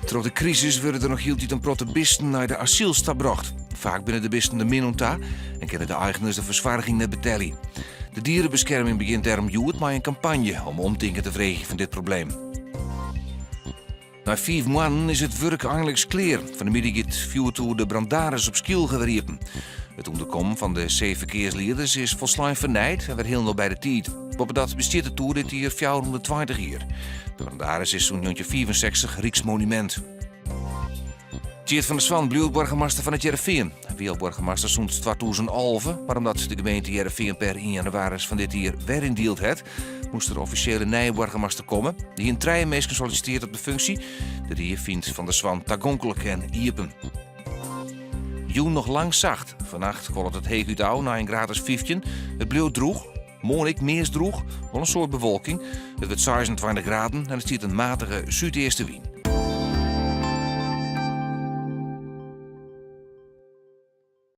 Troch de krisis wurde der noch hieltyd in protte bisten nei de asyls ta brocht. Faak binne de bisten der min oan ta en kinne de eigeners de fersoarging net betelje. De dierebeskerming begjint dêrom hjoed mei in kampanje om omtinken te freegjen fan dit probleem. Nei fiif moannen is it wurk einliks klear. Fan 'e middei giet fjoertoer de Brandaris op Skylge wer iepen. It ûnderkommen fan de seeferkearslieders is folslein fernijd en wer hielendal by de tiid. Boppedat bestiet de toer dit jier 420 jier. De Brandaris is sûnt 1965 ryksmonumint. Tjeerd van der Zwan bliuwt boargemaster fan It Hearrenfean. Hy wie al boargemaster sûnt 2011, mar omdat de gemeente Hearrenfean per ien jannewaris fan dit jier weryndield hat, moast der offisjeel in nije boargemaster komme. Der hiene trije minsken sollisiteard op de funksje. De rie fynt Van der Zwan tagonklik en iepen. Jûn noch lang sacht. Fannacht kuollet it heechút ôf nei in graad as 15. It bliuwt drûch. Moarn ek meast drûch, wol in soad bewolking. It wurdt 26 graden en der stiet in matige súdeastewyn.